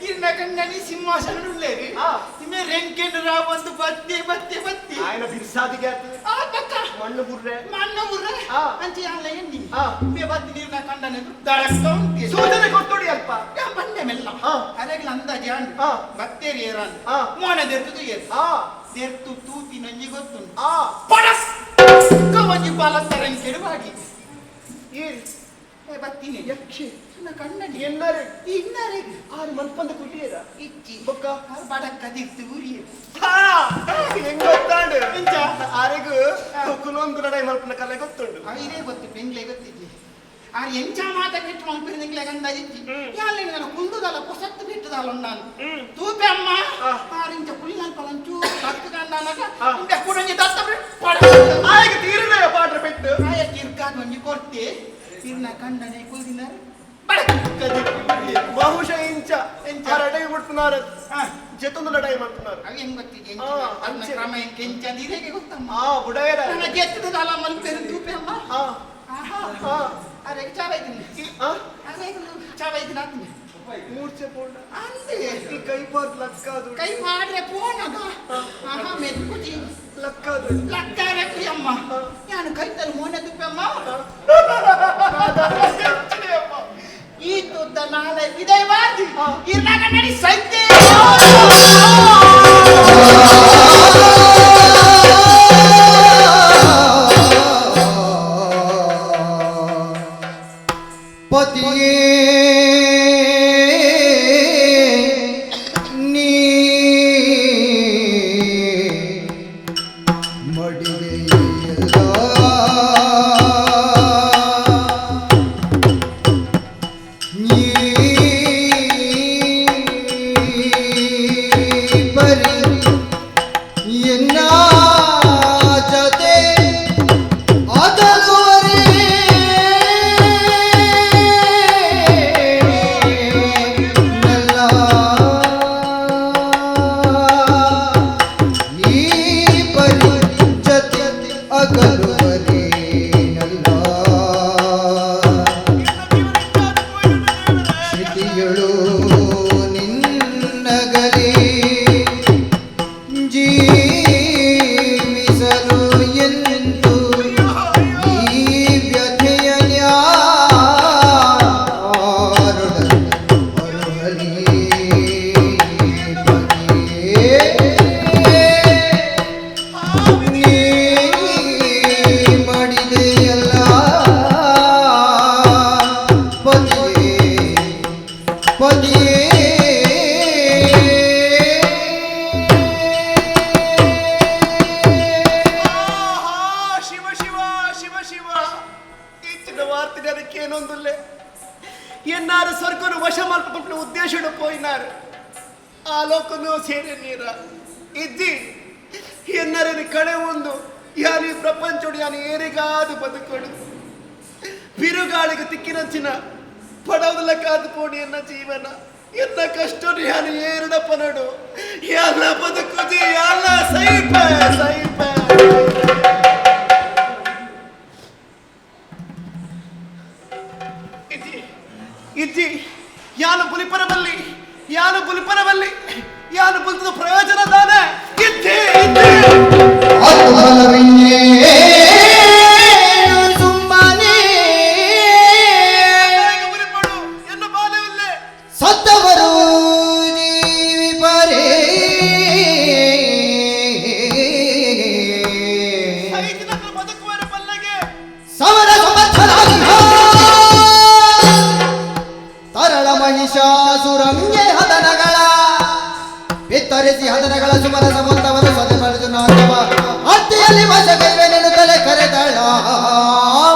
ಇರ್ನ ಕಣ್ಣನಿ ಸಿಂಹಾಸನ ಉಳ್ಳೇರಿ. ಆ. ಇಮೆ ರೆಂಕೆಂಡು ರಾವ್ ಒಂದು ಬತ್ತಿ ಬತ್ತಿ ಬತ್ತಿ. ఆయన ಬಿರ್ಸಾದಿಗೆ ಆತು. ಆ ಪಕ್ಕ. ಮಣ್ಣು ಬುರ್ರೆ. ಮಣ್ಣು ಬುರ್ರೆ. ಆ. ಅಂಚೆ ಅಲ್ಲ ಎನ್ನಿ. ಆ. ಮೇ ಬತ್ತಿ ನೀರ್ನ ಕಂಡನೆ ದಡಕ್ಕ ಉಂಟು. ಸೂಚನೆ ಕೊಟ್ಟೋಡಿ ಅಲ್ಪ. ಯಾ ಬಂಡೆ ಮೆಲ್ಲ. ಆ. ಅರೆಗ್ಲ ಅಂದಾಜಿ ಅಂಡು. ಆ. ಬತ್ತೇರಿ ಏರಾಂದು. ಆ. ಮೋನ ದೆರ್ತುದು ಏರು. ಆ. ದೆರ್ತು ತೂತಿ ನಂಜಿ ಗೊತ್ತುಂಟು. ಆ. ಪಡಸ್ ಒಂಜಿ ಬಾಲ ತರಂಕೆಡು ಬಾಗಿ. ಏರಿ? ಏ ಬತ್ತೀನಿ. ಯಕ್ಷಿ. ನನ್ನ ಕಣ್ಣಡಿ. ಎನ್ನರೆ? ಇನ್ನರೆ. ಆರು ಮನ್ಪಂದ ಕುಲ್ಲಿಯರ? ಇಚ್ಚಿ. ಬೊಕ್ಕ? ಆರು ಬಡಕ್ಕ ದಿರ್ತು ಊರಿಯೇ. ಹಾ, ಹೆಂಗ್ ಗೊತ್ತಾಂಡು? ಎಂಚ? ಆರೆಗು ಕುಲೊಂದು ಲಡಾಯಿ ಮಲ್ಪನ ಕಲೆ ಗೊತ್ತುಂಡು. ಐರೇ ಗೊತ್ತು, ಬೆಂಗ್ಲೆ ಗೊತ್ತಿಜ್ಜಿ. ಆರ್ ಎಂಚ ಮಾತ ಬಿಟ್ಟು ಮಲ್ಪಿನ ನಿಂಗ್ಲೆ ಗಂಡ ಇಜ್ಜಿ. ಯಾಲೆ ನನ್ನ ಕುಂದುದಲ್ಲ ಪೊಸತ್ತು ಬಿಟ್ಟುದಲ್ಲ ನಾನು ತೂಪೆ ಅಮ್ಮ. ಆ. ಆರ್ ಇಂಚ ಕುಲ್ಲಲ್ಪ ಒಂಚೂರು ತತ್ತು ಕಂಡಾನಗ ಆ. ಇಂಬೆ ಕುಡಂಜಿ ದತ್ತ ಬಿಟ್ಟು ಪಡ. ಆಯ್ಗೆ ತೀರಲೇ ಪಾಟ್ರ ಪೆಟ್ಟು. ಆಯ ಕಿರ್ಕಾದ್ ಒಂಜಿ ಕೊರ್ತೆ ಇರ್ನ ಕಂಡನೆ ಕುಲ್ದಿನಾರ ಬಡಕ್ಕ ದಿರ್ತು ಊರಿಯೇ. ಬಹುಶಃ ಇಂಚ. ಎಂಚ? ಆ ಲಡಾಯಿ ಬಿಡ್తున్నారు. ಆ. ಜೆತ್ತೊಂದು ಲಡಾಯಿ ಮಾಡ್తున్నారు. ಅవి ಹೆಂಗ್ ಗೊತ್ತಿದೆ? ಆ, ಅನ್ನ ಅಂಚೆ. ಕ್ರಮ ಹೆಂಗ್ ಕೆಂಚ ಹೇಗೆ ಗೊತ್ತಮ್ಮ? ಆ ಬುಡಯರ. ನನ್ನ ಗೆತ್ತದಲ್ಲ ಮಲ್ಪೆರು ತೂಪೆ ಅಮ್ಮ. ಆ. ಆಹಾ. ಆ. ಅರೆ ಚಾವೈತೀನಿ. ಆ. ಅರೆ ಚಾವೈತೀನಿ ಆತೀನಿ. ಮೂರ್ಛೆ ಪೋಂಡ. ಅಂದೆ. ಈ ಕೈ ಪಾತ್ ಲಕ್ಕಾದು. ಕೈ ಮಾಡ್ರೆ ಪೋನಗ ಆಹಾ ಮೆದುಕುಜಿ. ಲಕ್ಕಾದು. ಲಕ್ಕಾರ ಅಮ್ಮ ನಾನು ಕೈತಲ್ಲಿ ಮೋನೆ ತುಪ್ಪಮ್ಮ. ಈ ತುದ್ದ ನಾಳೆ ಇದೇ ವಾದಿ ಇರ್ನಾಗ ನಡಿ ಸೈತೆ. ಪತಿಯೇ ನೀ ಮಡಿದೆಯಲ್ಲ, ನೀ ಬರಿ ಎನ್ನ ಜೊತೆ ಅದಲುವರೆ. ಕೇನೊಂದುಲ್ಲೆ. ಎನ್ನಾರು ಸ್ವರ್ಗನು ವಶ ಮಲ್ಪುನ ಉದ್ದೇಶಡು ಪೋಯಿನಾರು. ಆ ಲೋಕನು ಸೇರೆ ನೀರ ಇದ್ದಿ ಎನ್ನರని ಕಳೆ ಒಂದು ಯಾರು ಈ ಪ್ರಪಂಚೋಡು ಯಾನು ಏರಿಗಾದು ಬದುಕೊಡು. ಬಿರುಗಾಳಿಗೆ ತಿಕ್ಕಿನಂಚಿನ ಪಡವಲ ಕಾದು ಪೋಡಿ ಎನ್ನ ಜೀವನ ಎನ್ನ ಕಷ್ಟ ಯಾನು ಏರಡ ಪನಡು ಯಾನ ಬದುಕುದಿ ಯಾನ ಸೈಪ ಸೈಪ. ಇಜ್ಜಿ ಇಜ್ಜಿ ಯಾನು ಬುಲಿಪರಬಲ್ಲಿ, ಯಾನು ಬುಲಿಪರಬಲ್ಲಿ, ಯಾನು ಬುಲ್ತದ ಪ್ರಯೋಜನ ತಾನೆ. ಇಜ್ಜಿ ಇಜ್ಜಿ. ಆತ್ಮಬಲವಿನ್ನೇನು ಸುಮ್ಮನೆ ಬುಲಿಪಡು ಎನ್ನ ಬಾಲ್ಯವಿಲ್ಲೇ. ಸತ್ತವರು ಜೀವಿಪರೇ. ಸೈತಿನತ್ರ ಬದುಕುವರ ಪಲ್ಲಗೆ. ಸಮರ ಸಮರ್ಥರಾಗಿ ತರಳ ಮಹಿಷಾಸುರಂಗೆ ಹದನಗಳ ಬಿತ್ತರಿಸಿ ಹದನಗಳ ಸುಮರ ಸಮಂತವನು ಸದೆ ಪಡೆದು ನಾಟವ ಅತ್ತಿಯಲ್ಲಿ ವಶ ಕೈವೆನೆನು ತಲೆ ಕರೆದಳ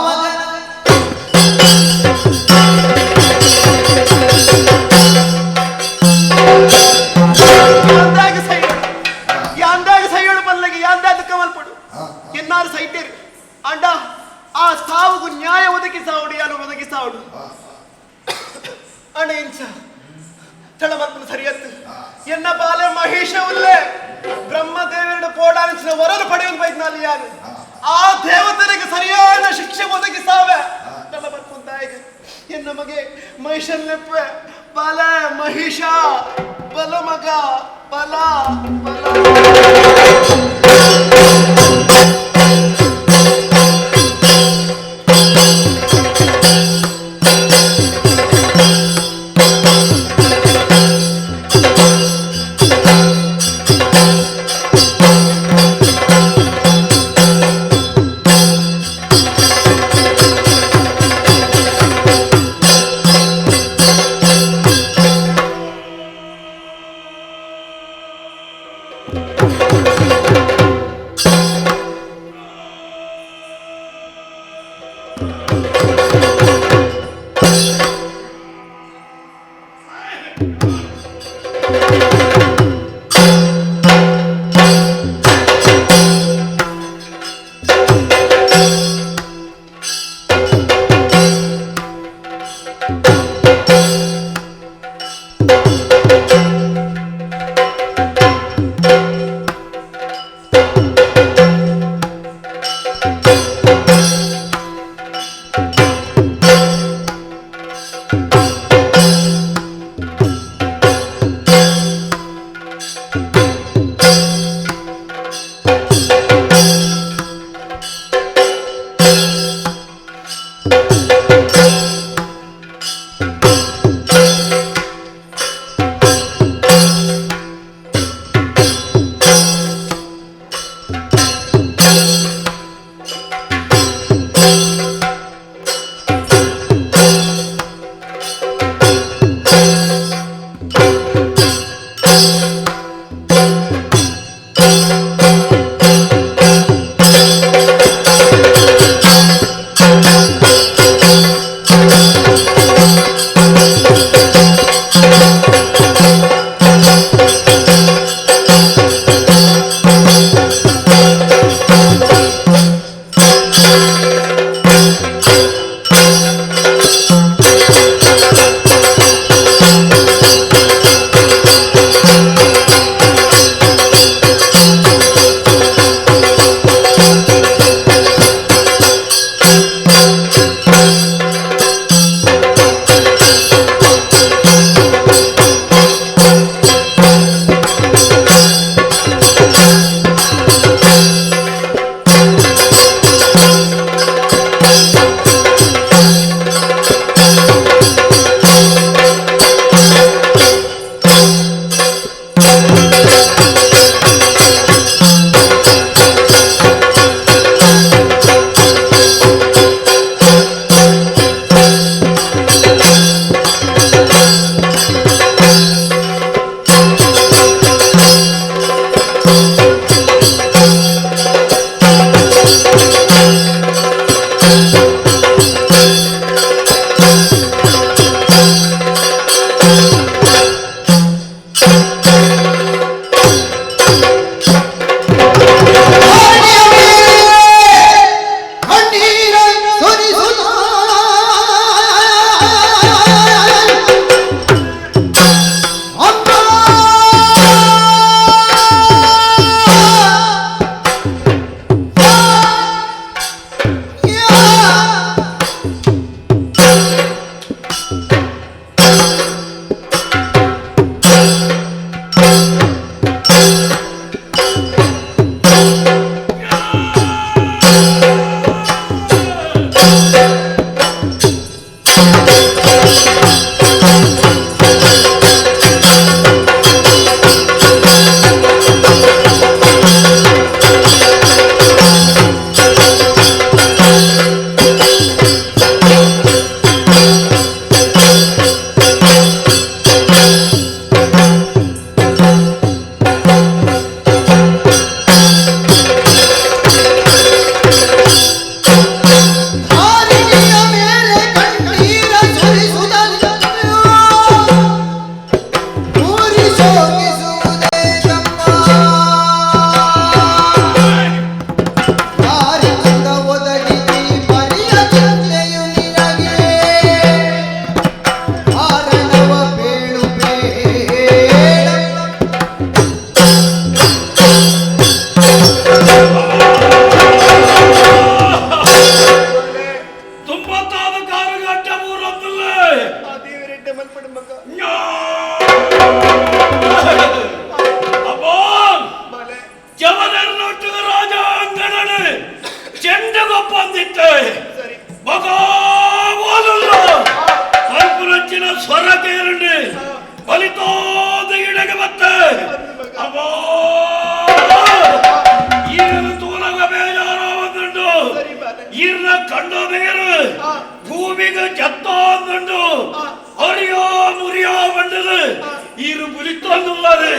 ಮಗನ. ಯಾಂದಾಗ ಸೈಯಳು, ಯಾಂದಾಗ ಸೈಯಳು ಪಲ್ಲಗೆ, ಯಾಂದಾಗ ಕಮಲ್ಪಡು ಎನ್ನಾರು ಸೈತೇರು. ಅಂಡ ಆ ಸಾವುಗು ನ್ಯಾಯ ಒದಗಿಸಾವುಡು, ಯಾನು ಒದಗಿಸಾವುಡು. ಅಣ್ಣ ಇಂಚ ತಳಮಲ್ಪನ ಸರಿಯತ್ತು. ಎನ್ನ ಬಾಲೆ ಮಹೇಶ ಉಲ್ಲೆ ಬ್ರಹ್ಮದೇವರನ್ನು ಪೋಡಾನಿಸಿದ ವರನು ಪಡೆಯುವ ಬೈದ್ನಲ್ಲಿ ಯಾರು ಆ ದೇವತರಿಗೆ ಸರಿಯಾದ ಶಿಕ್ಷೆ ಒದಗಿಸಾವೆ. ತಳಮಲ್ಪುಂದಾಯಿಗೆ ಎನ್ನ ಮಗೆ ಮಹಿಷನ್ ನೆಪ್ಪೆ. ಬಲ ಮಹಿಷ, ಬಲ ಮಗ, ಬಲ ಬಲ. ಅಬ್ಬಾ ಈರನು ತೂನಗ ಬೇಜಾರ ಬಂದುಂಡು ಈರ್ನ ಕಂಡು ಬೇರು ಭೂಮಿಗೆ ಜತ್ತೊಂದುಂಡು ಅರಿಯೋ ಮುರಿಯೋ ಬಂಡದು ಈರು ಬುಲಿತೊಂದುಲ್ಲದು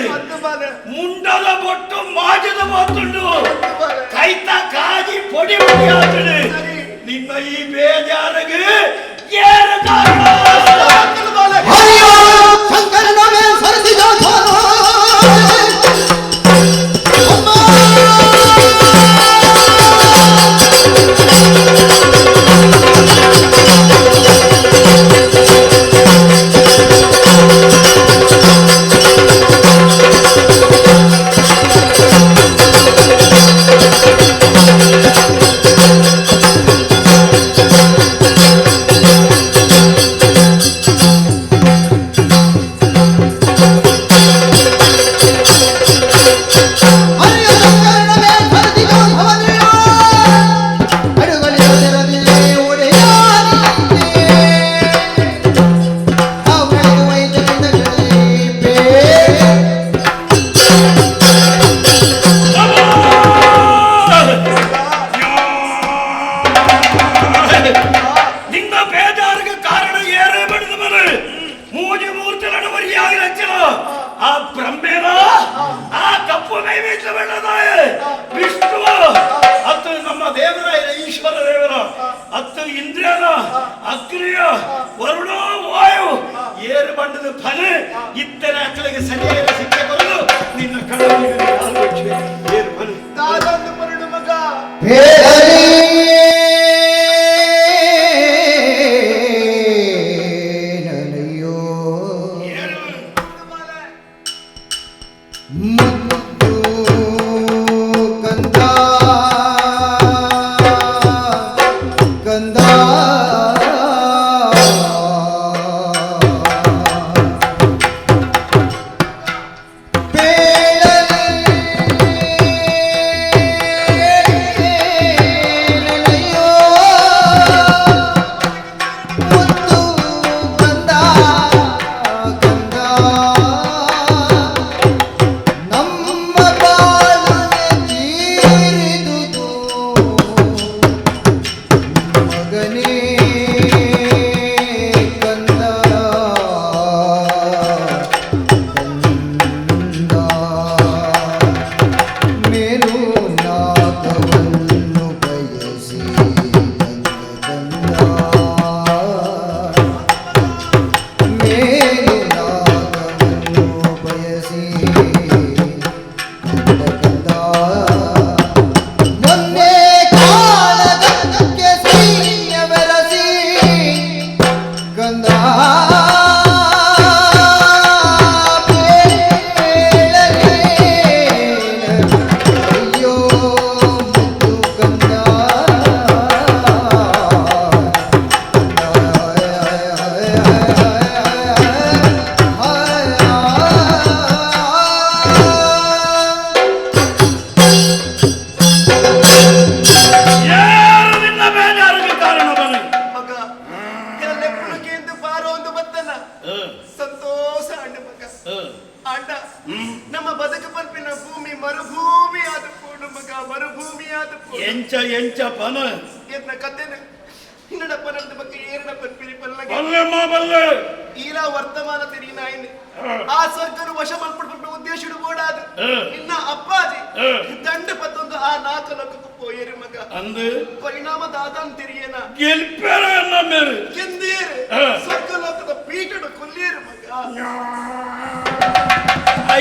ಮುಂಡದ ಬೊಟ್ಟು ಮಾಜದ ಮಾತುಂಡು ಕೈತ ಕಾಜಿ ಪೊಡಿ ಪೊಡಿ ಆತಡು ನಿಮ್ಮ ಈ ಬೇಜಾರಿಗೆ ಏರು ಕಾರಣ ಹರಿಯೋ ಶಂಕರನ ಮೇಲ್ ಸರಸಿದ ಹರಿಯೋ ಶಂಕರನ ಮೇಲ್ ಸರಸಿದ ಅಡುಗಲಿ ನಿನ್ನ ಬೇಜಾರಿಗೆ ಕಾರಣ ಏರೇ ಬಡಿದ ಬರು ಮೂಜಿ ಮೂರ್ತಿ ನಡುವರಿಯಾಗಿ ರಚನ ಆ ಬ್ರಹ್ಮೇನ ಆ ಕಪ್ಪು ನೈವೇದ್ಯ ಬೆಳ್ಳದಾಯ ವಿಷ್ಣು ಅತ್ತು ನಮ್ಮ ದೇವರ ಈಶ್ವರ ದೇವರ ಅತ್ತು ಇಂದ್ರನ ಅಗ್ನಿಯ ವರುಣ ವಾಯು ಏರು ಬಂಡದ ಫಲ ಇತ್ತರ ಅಕ್ಕಳಿಗೆ ಸರಿಯಾದ ಸಿಕ್ಕೆ ಬರಲು ನಿನ್ನ ಕಡಲಿಗೆ ಏರು ಬಲು ದಾದೊಂದು ಮರಳು ಮಗ ಬೇಡಲೇನಯ್ಯೋ ಮುದ್ದು ಕಂದ ಕಂದ ಬೇಡಲೇನಯ್ಯೋ ಮುದ್ದು ಕಂದ ಕಂದ ನಮ್ಮ ಬಾಳನೆ ತೀರಿದುದು ಮಗನೇ ಕಂದ ಕಂದ ಮೇಲು ನಾಥವನ್ನು ಬಯಸಿ ಬಂದ ಕಂದ ಮೇಲು ನಾಗವನ್ನು ಬಯಸಿ ಕಂದ ಕಂದ ಮೊನ್ನೆ ಕಾಲದಕ್ಕೆ ಸೈನ್ಯವೆರಸಿ ಕಂದ ಬೇಳಲೇನ ಅಯ್ಯೋ ಮುದ್ದು ಕಂದ ಏರು ನಿನ್ನ ಬೇಜಾರಿಗೆ ಕಾರಣ ಬನ್ನಿ ಮಗ ಕೆಲ ಎಂದು ಬಾರೋ ಒಂದು ಬತ್ತನ ಸಂತೋಷ ಅಣ್ಣ ಮಗ ಅಣ್ಣ ನಮ್ಮ ಬದುಕು ಪಲ್ಪಿನ ಭೂಮಿ ಮರುಭೂಮಿ ಆದ ಪೋಡು ಮಗ ಮರುಭೂಮಿ ಆದ ಪೋಡು ಎಂಚ ಎಂಚ ಪನ ಎನ್ನ ಕತೆನ ಇನ್ನಡ ಪನಂದ ಬಗ್ಗೆ ಏರಡ ಪನ್ಪಿರಿ ಪಲ್ಲಗೆ ಬಲ್ಲೆಮ್ಮ ಬಲ್ಲೆ ಈಲ ವರ್ತಮಾನ ತೆರಿನಾಯಿನ ಆ ಸ್ವರ್ಗನು ವಶ ಮಲ್ಪಡ್ಪಟ್ಟ ಉದ್ದೇಶಡು ಬೋಡಾದ ನಿನ್ನ ಅಪ್ಪಾಜಿ ದಂಡ ಪತ್ತೊಂದು ಆ ನಾಲ್ಕು ಲೋಕಕ್ಕೂ ಪೋಯೇರು ಮಗ ಅಂದು ಪರಿಣಾಮ ದಾದಾನ್ ತೆರಿಯೇನ ಗೆಲ್ಪೇರ ಎನ್ನ ಮೇರು ಕೆಂದೇರು ಸ್ವರ್ಗ ಲೋಕದ ಪೀಠಡು ಕೊಲ್ಲೇರು ಮಗ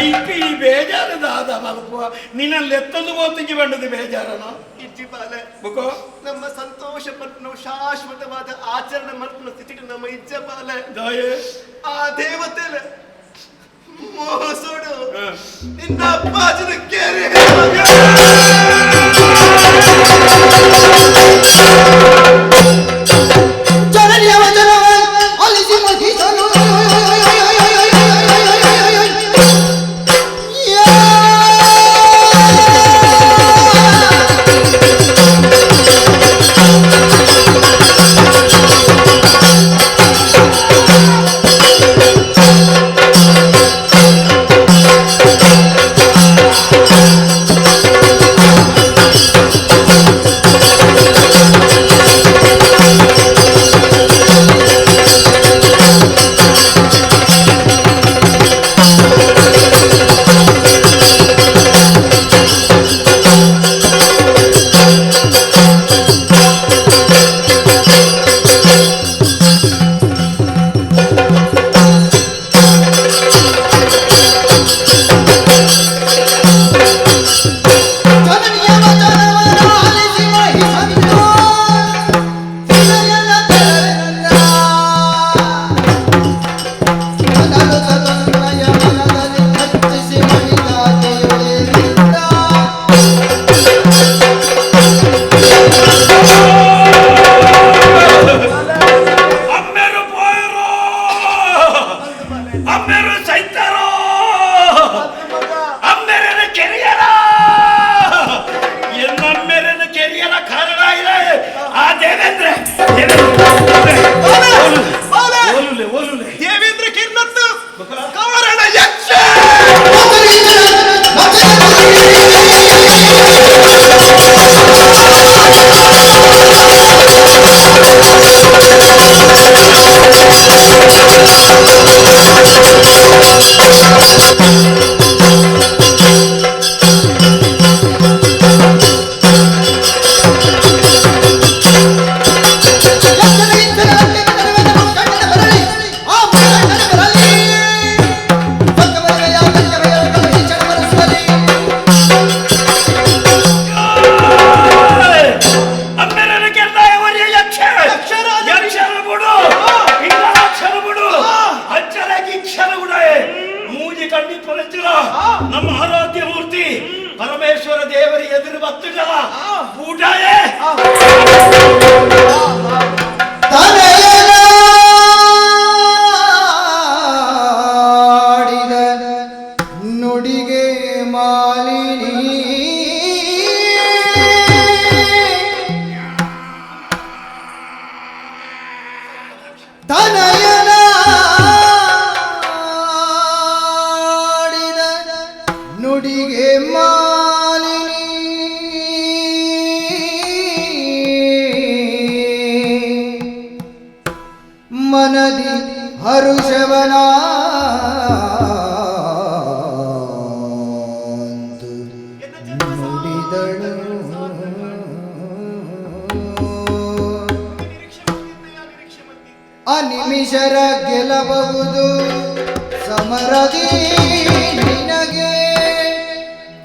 ಐಕ್ ಈ ಬೇಜಾರು ದಾದ ಮಲ್ಪುವ ನಿನ್ನಲ್ಲಿ ಎತ್ತೊಂದು ಬೋತಿಗೆ ಬಂಡದು ಬೇಜಾರನ ಇಜ್ಜಿ ಬಾಲೆ ಬುಕೋ ನಮ್ಮ ಸಂತೋಷ ಪಟ್ಟು ಶಾಶ್ವತವಾದ ಆಚರಣೆ ಮಲ್ಪನ ಸ್ಥಿತಿ ನಮ್ಮ ಇಜ್ಜ ಬಾಲೆ ದಾಯೆ ಆ ದೇವತೆಲ ಮೋಸೋಡು ನಿನ್ನ ಅಪ್ಪಾಜಿನ ಕೇರಿ ಜನನಿಯ ವಚನವ ಆಲಿಸಿ ಮಹಿಷನು ಯಾ ನಮ್ಮ ಆರಾಧ್ಯ ಮೂರ್ತಿ ಪರಮೇಶ್ವರ ದೇವರ ಎದುರು ಬತ್ತಿದಲ್ಲ ಪೂಜಾಯೇ ತನಯನಾಡಿದ ನುಡಿಗೆ ಮಾಲಿನಿ ತನಯನಾಡಿದ ನುಡಿಗೆ ಮಾಲಿನಿ ಮನದಿ ಹರುಷವನಾಂತು ನುಡಿದಳು. ಅನಿಮಿಷರ ಗೆಲ್ಲಬಹುದು ಸಮರದಿ ನಿನಗೆ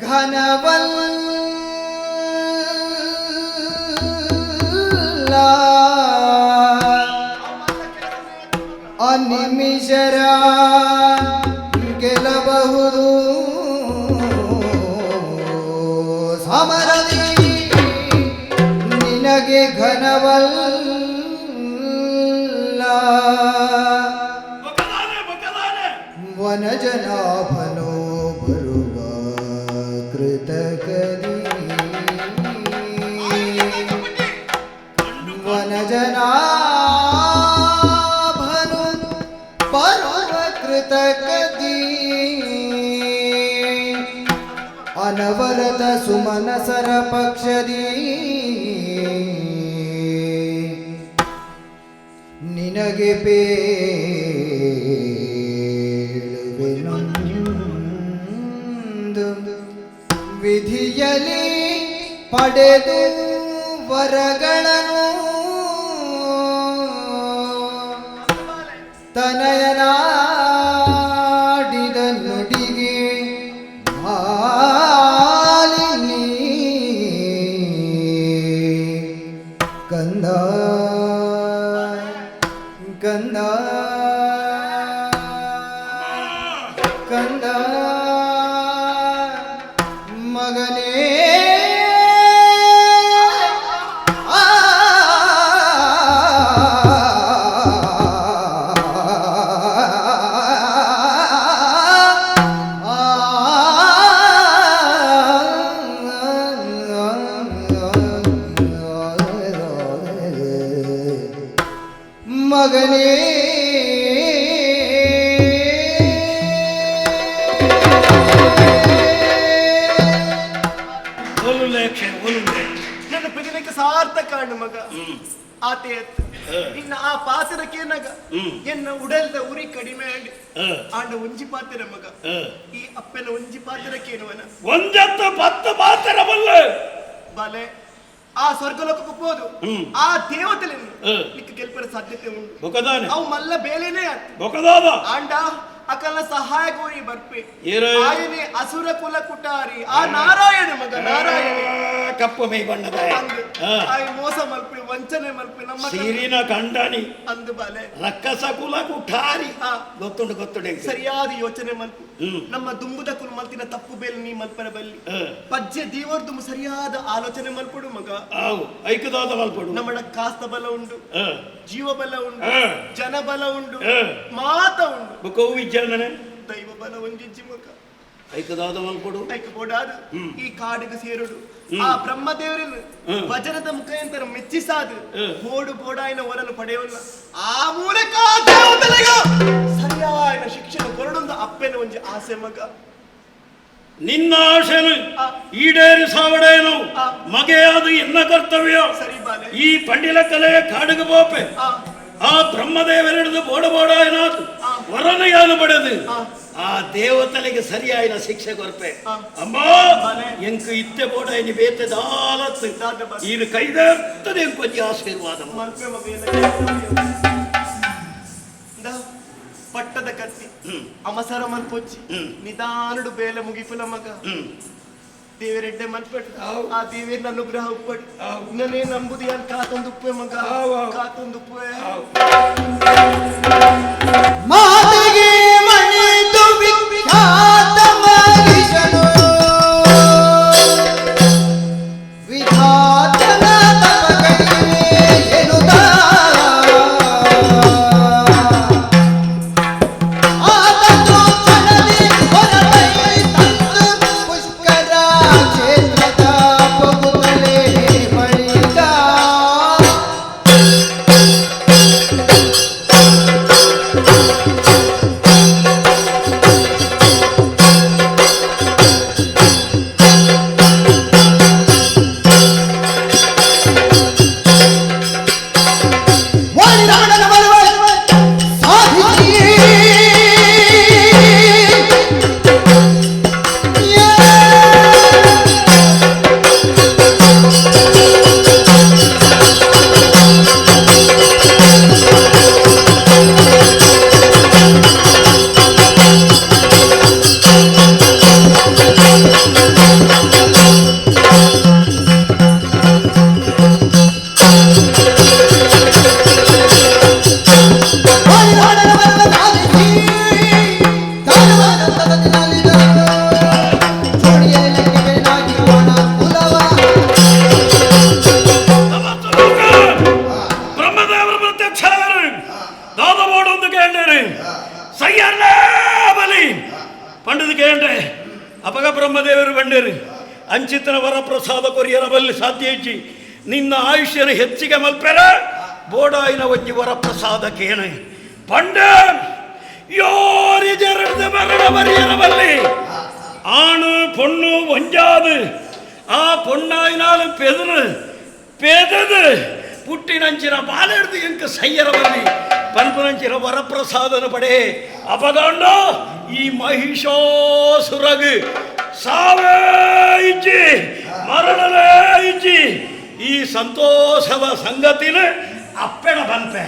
ಘನವಲ್ಲ. ಅನಿಮಿಷರ ಗೆಲ್ಲಬಹುದು ಸಮರದಿ ನಿನಗೆ ಘನವಲ್ಲ. ವನಜನಾಭನೋ ಬರುವ ಕೃತಕದಿ ವನಜನಾಭನು ಬರುವ ಕೃತಕದಿ ಅನವರತ ಸುಮನಸರ ಪಕ್ಷದಿ ನಿನಗೆ ಪೇಳುವೆನೊಂದು ವಿಧಿಯಲಿ ಪಡೆದು ವರಗಳನ್ನು ತನಯನಾಡಿದ ನುಡಿಗೆ ಮಾಲಿನಿ ಕಂದ ಕಂದ ಕಂದ ಮಗನೇ ಆ ಮಗನೇ ನನ್ನ ಪ್ರಜನಕ್ಕೆ ಸಾರ್ಥಕ ಅಣ್ಣ ಮಗ ಆತೆ ಇನ್ನ ಆ ಪಾತ್ರಕ್ಕೇನಾಗ ಎನ್ನ ಉಡಲ್ದ ಉರಿ ಕಡಿಮೆ ಆಂಡ್ ಆಂಡ ಒಂಜಿ ಪಾತ್ರ ಮಗ ಈ ಅಪ್ಪನ ಒಂಜಿ ಪಾತ್ರಕ್ಕೇನುವನ ಒಂದತ್ತು 10 ಪಾತ್ರ ಬಲ್ಲ ಬಾಲೆ ಆ ಸ್ವರ್ಗಲೋಕಕ್ಕೆ ಹೋದು ಆ ದೇವತೆಲೆನ್ನು ನಿಕ್ಕ ಗೆಲ್ಪರ ಸಾಧ್ಯತೆ ಉಂಟು. ಅವು ಮಲ್ಲ ಬೇಲೆನೇ ಆತು ಆಂಡ ಅಕಲ ಸಹಾಯ ಗೋರಿ ಬರ್ಪೆ ಆಯನೆ ಅಸುರ ಕುಲ ಕುಟಾರಿ ಆ ನಾರಾಯಣ ಮಗ ನಾರಾಯಣ ಕಪ್ಪು ಮೈ ಬಣ್ಣದ ಆಯ್ ಮೋಸ ಮಲ್ಪೆ ವಂಚನೆ ಮಲ್ಪೆ ನಮ್ಮ ಸೀರಿನ ಕಂಡನಿ ಅಂದು ಬಾಲೆ ರಕ್ಕಸ ಕುಲ ಕುಠಾರಿ ಗೊತ್ತುಂಡು ಗೊತ್ತುಂಡು ಸರಿಯಾದ ಯೋಚನೆ ಮಲ್ಪು ನಮ್ಮ ದುಂಬುದ ಕುಲ ಮಲ್ತಿನ ತಪ್ಪು ಬೇಲೆ ನೀ ಮಲ್ಪರ ಬಲ್ಲಿ ಪಜ್ಜೆ ದೇವರ್ದು ಸರಿಯಾದ ಆಲೋಚನೆ ಮಲ್ಪಡು ಮಗ ಐಕದಾದ ಮಲ್ಪಡು ನಮ್ಮ ಕಾಸ್ತ ಬಲ ಉಂಡು ಜೀವ ಬಲ ಉಂಡು ಜನ ಬಲ ಉಂಡು ಮಾತ ಉಂಡು ಬುಕ್ಕವು ವಿಜ್ಞಾನನೆ ದೈವ ಬಲ ಒಂಜಿಜ್ಜಿ ಮಗ ಐಕದಾದ ಮಲ್ಪಡು ಐಕ ಬೋಡಾದು ಈ ಕಾಡಿಗೆ ಸೇರುಡು ಆ ಬ್ರಹ್ಮದೇವರನ್ನು ವಚನದ ಮುಖಾಂತರ ಮೆಚ್ಚಿಸಾದು ಬೋಡು ಬೋಡಾಯಿನ ವರನು ಪಡೆಯವಲ್ಲ ಆ ಮೂಲಕ ದೇವತೆಲೆಗ ಸರಿಯಾದ ಶಿಕ್ಷಣ ಕೊರಡೊಂದು ಅಪ್ಪೆನ ಒಂಜಿ ಆಸೆ ಮಗ ನಿನ್ನ ಆಶೆನು ಈಡೇರಿಸಾವಡೇನು ಮಗೆಯಾದ ಎನ್ನ ಕರ್ತವ್ಯ ಸರಿ ಬಾಲೆ ಈ ಪಂಡಿಲ ಕಲೆಯ ಕಾಡಿಗೆ ಬೋಪೆ ಆ ಬ್ರಹ್ಮದೇವರಿಡಿದು ಬೋಡ ಬೋಡ ಏನಾತು ವರನ ಯಾನು ಪಡೆದು ಆ ದೇವತಲೆಗೆ ಸರಿಯಾಯಿನ ಶಿಕ್ಷೆ ಕೊರ್ಪೆ ಅಮ್ಮ ಎಂಕು ಇತ್ತೆ ಬೋಡ ಇನಿ ಬೇತೆ ದಾಲತ್ತು ಇದು ಕೈದರ್ತದೆ ಎಂಕೊಂಜಿ ಆಶೀರ್ವಾದ ಪಟ್ಟದ ಕತ್ತಿ ಅಮಸರ ಮನ್ಪೊಚ್ಚಿ ನಿಧಾನಡು ಬೇಲೆ ಮುಗಿಪುಲ ಮಗ ದೇವರೆಡ್ಡೆ ಮನ್ಪಟ್ಟು ಆ ದೇವೇರ್ನ ಅನುಗ್ರಹ ಉಪ್ಪಟ್ಟು ನನ್ನೇ ನಂಬುದು ಯಾನ್ ಕಾತೊಂದು ಉಪ್ಪೆ ಮಗ ಕಾತೊಂದು ಉಪ್ಪೆ ಮಾತಿಗೆ ಮಣಿದು ವಿಖ್ಯಾತ ಮಹಿಷ ಕೇಂಡರು. ಸಯ್ಯರ್ಲೇ ಬಲಿ ಪಂಡದು ಕೇಂಡ್ರೆ. ಅಪಗ ಬ್ರಹ್ಮದೇವರು ಬಂಡೇರು, ಅಂಚಿತನ ವರಪ್ರಸಾದ ಕೊರಿಯರ ಬಲ್ಲಿ ಸಾಧ್ಯ ಇಜ್ಜಿ, ನಿನ್ನ ಆಯುಷ್ಯನ ಹೆಚ್ಚಿಗೆ ಮಲ್ಪೆರ ಬೋಡಾಯಿನ ಒಂಜಿ ವರಪ್ರಸಾದ ಕೇಣ ಪಂಡ. ಯೋರಿ ಜರಡ್ದ ಮರಣ ಬರಿಯರ ಬಲ್ಲಿ, ಆಣು ಪೊಣ್ಣು ಒಂಜಾದು ಆ ಪೊಣ್ಣಾಯಿನಾಲು ಪೆದರು ಪೆದದು ಪುಟ್ಟಿನಂಚಿನ ಬಾಲೆಡ್ದು ಎಂಕ ಸಯ್ಯರ ಬಲ್ಲಿ ಪನ್ಪುನಂಚಿನ ವರಪ್ರಸಾದನ ಪಡೆ. ಅಪಗಾಂಡ ಈ ಮಹಿಷಾಸುರಗು ಸಾವೇ ಇಜ್ಜಿ, ಮರಣಲೇ ಇಜ್ಜಿ. ಈ ಸಂತೋಷದ ಸಂಗತಿನ ಅಪ್ಪೆಣ ಬಂತೆ.